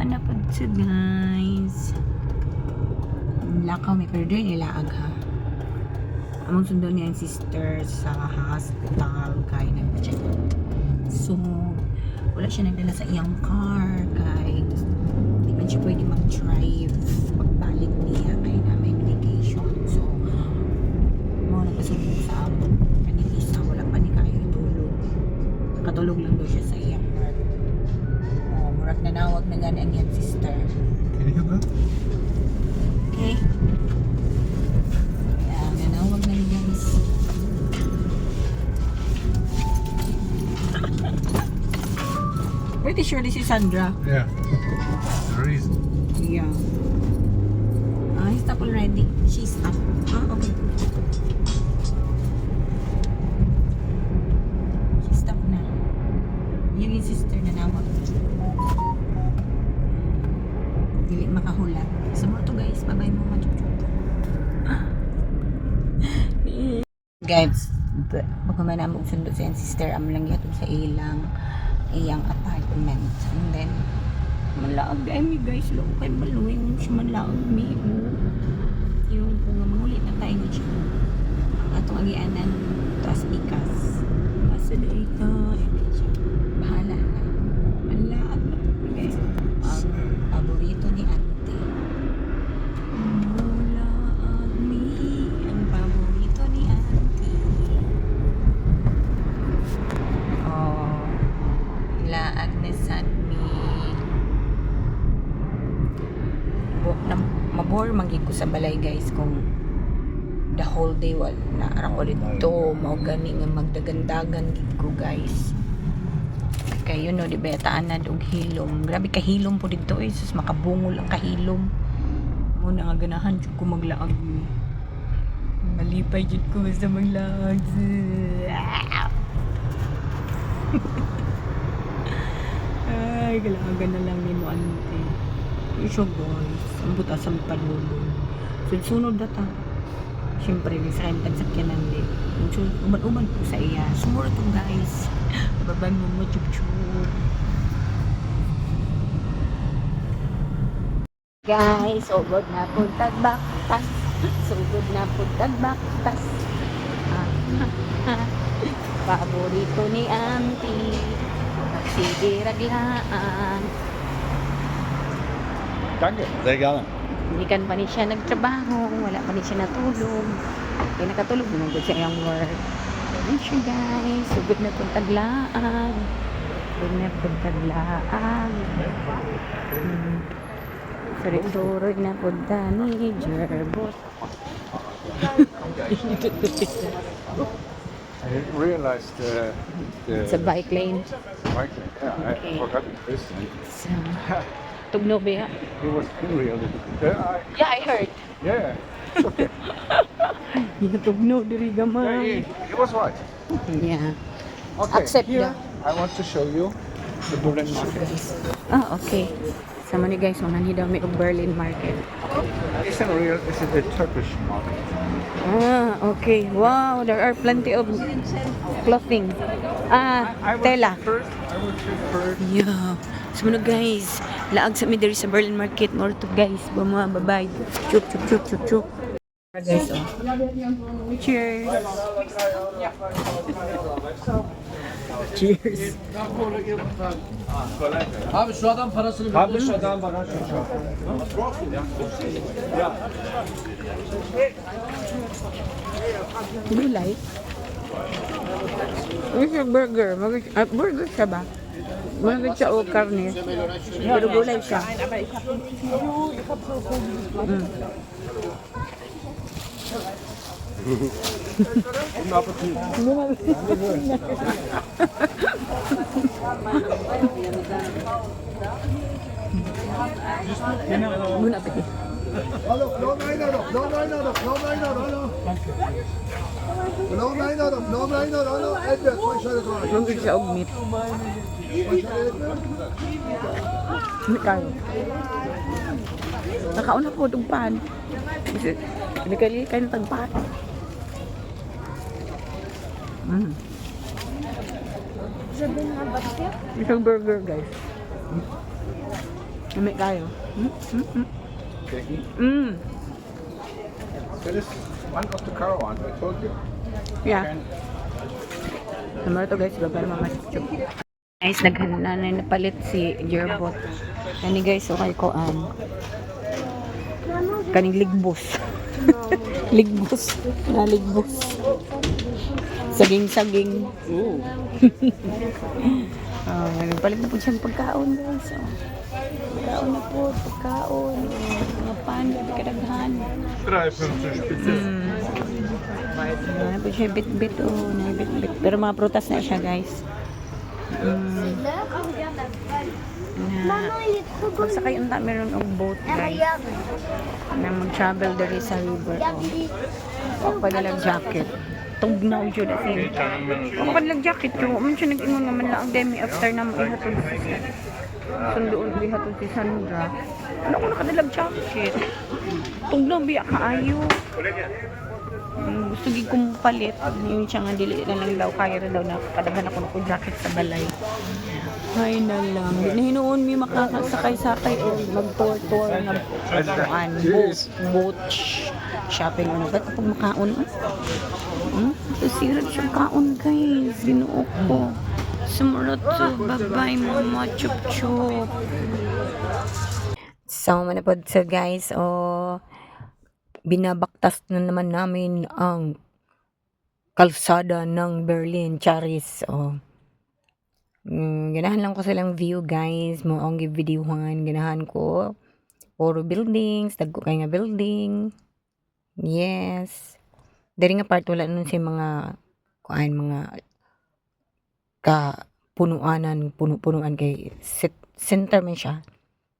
Ana pud siya, guys. Lakaw mi pero dili nilaag ha. Among sundo niya ang sister sa hospital kay nagpa-check up. So, wala siya nagdala sa iyang car kay di man siya pwede mag-drive pagbalik niya kay na may medication. So, mao nagpasubo sa amo. Kaning isa, wala pa ni kayo itulog. Nakatulog lang daw siya sa iyang work. Oh, murag nanawag na gani ang iyang sister. Can you go? Okay. Yeah, nanawag na ni guys. Pretty sure this is Sandra. Yeah. The reason. Yeah. Ah, he stopped already. She stopped. Ah, okay. She stopped na. Yung yung sister na nawag. Dili makahulat. So, mao to, guys. Bye-bye mga chup. Guys, pag na among sundo sa iyang sister, amo lang gihatod sa ilang iyang apartment. And then, manlaag ay mi, guys, lo kay maluwi mo siya manlaag mi, oh. Yung kung nga mangulit na tayo siya. Ang atong agianan tas ikas. Asa na ito, eh, siya. Bahala na. Manlaag na po mi, guys. Ang paborito ni ate. Mulaag mi ang paborito ni ate. Oh, laag na sad mi. Na, mabore man gyud ko sa balay, guys, kung the whole day wal na ara ko dito. Mao gani nga magdagandagan gid ko, guys, kay di ba taanad og hilom. Grabe kahilom po dito eh. Sus, makabungol ang kahilom mo na nga ganahan jud ko maglaag mi. Malipay jud ko basta maglaag. Ay, galaagan na lang nimo, ante. Siya, guys. Ang buta sa palulong. Sunod na ta. Siyempre, di sa kayong tagsakyanan di. Uban-uban po sa iya. Sumuro to, guys. Babay mo mo, chup chup. Guys, sugod na po tagbaktas. Sugod na po tagbaktas. Ah, paborito ni auntie. Sige, raglaan. Danke. Sehr gerne. Gikan pa ni siya nagtrabaho, wala pa ni siya natulog. Kaya nakatulog naman gud sa iyang work. Ayan siya, guys, sugod na pong taglaan. Sugod na pong taglaan. Suroy-suroy na po ni Jerbot. I didn't realize the It's a bike lane. Bike lane. Yeah, I forgot this. So, tugno ba? He was angry a little bit. Yeah, Yeah, I heard. Yeah. It's okay. Tugno diri Yeah, gamay. he was right. Yeah. Okay, Accept here I want to show you the Berlin market. Ah, okay. Sa ni guys, mga daw may og Berlin Market. It's not real, it's a Turkish market. Ah, okay. Wow, there are plenty of clothing. Ah, I will tela. First, I will shoot first. Yeah. So mao guys, laag sa mi diri sa Berlin Market. More to, guys. Bama, bye-bye. Chup chup chup chup chup. Guys, oh. Cheers. Cheers. Abi şu adam parasını bir Abi şu adam bana şu. Ja. Gulay. Ano siya, burger? Ah, burger siya ba? Maganda siya o karne. Pero gulay siya. Guten Appetit. Bon appetit. Hallo, noch einer noch, noch einer noch, hallo. Noch einer noch, noch einer, hallo. Erdbeer, zwei Scheine drei. Maganda siya og meat. Zwei Scheine Erdbeer. Hindi kayo. Nakauna po itong pan. Kasi, hindi kayo kayo tagpat. Isang burger, guys. Lami kaayo. Jackie, that is one of the caravans I told you. Yeah. Number to, guys, bye mga chup. Guys, naghan na na napalit si Gerbot. Kani, guys, okay ko an. Kaning ligbos. Ligbos. Na ligbos. Saging-saging. Ooh. Oh, nagpalit na po siyang pagkaon, guys. Oh. Pagkaon na po, pagkaon. Oh, mga pan, grabe kadaghan. 3,50 bitte. Ano po siya, bit-bit, oh, na bit-bit. Pero mga prutas na siya, guys. Na, Maman, il est trop beau. magsakay unta meron og boat, Eh, guys. regarde. Na mag-travel diri sa river. Regarde, Oh. il est. Ako pa nilang jacket. Tugnaw jud as in. Ako pa nilang jacket yo. Man siya nag-ingon nga man lang demi after na mo ihatod si sunduon ihatod si Sandra. Ano ko nakadalag jacket? Tugnaw biya kaayo. Gusto gid kong palit. Yun siya nga dili na lang daw kaya ra daw na kadaghan ako ng jacket sa balay. Ay na lang. Di na hinuon mi makakasakay-sakay o mag-tour-tour nga kuan boat, boat shopping ano ba pag makaon, ah? So, sira siya kaon, guys. Ginoo ko. Sumurot to. Bye-bye, mama. Chup chup. So, manapod so guys, oh, binabaktas na naman namin ang kalsada ng Berlin, Charis. Oh. Ganahan lang ko silang view, guys. Mo ang videohan. Ganahan ko. Puro buildings. Dagko kay nga building. Yes. Diri nga part wala nun si mga kuan mga ka punuanan, puno-punuan kay center man siya.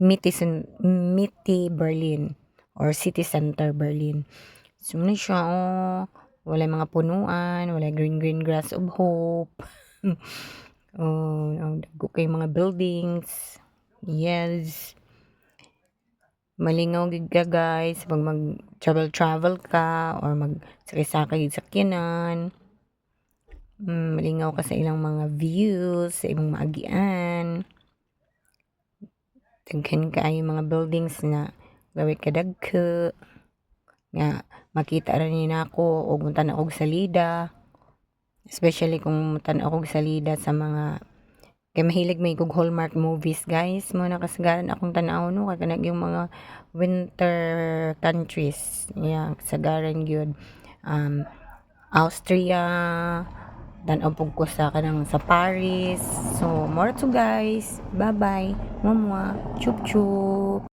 Mitte, Mitte Berlin or City Center Berlin. So, muna siya, oh, wala mga punuan, wala green green grass of hope. Oh, dagko kay mga buildings. Yes. Malingaw gid ka, guys, pag mag travel travel ka or mag sakay-sakay sakyanan. Malingaw ka sa ilang mga views, sa imong maagian. Daghan kaayo mga buildings na gawi kadagko nga makita ra ni nako og mutan-aw og salida. Especially kung mutan-aw og salida sa mga kay mahilig may kog Hallmark movies, guys. Mo na kasagaran akong tan-aw no kay kanang yung mga winter countries. Yeah, kasagaran gyud. Austria, tan-aw pug ko sa kanang sa Paris. So, more to, guys. Bye-bye. Mwah, chup chup.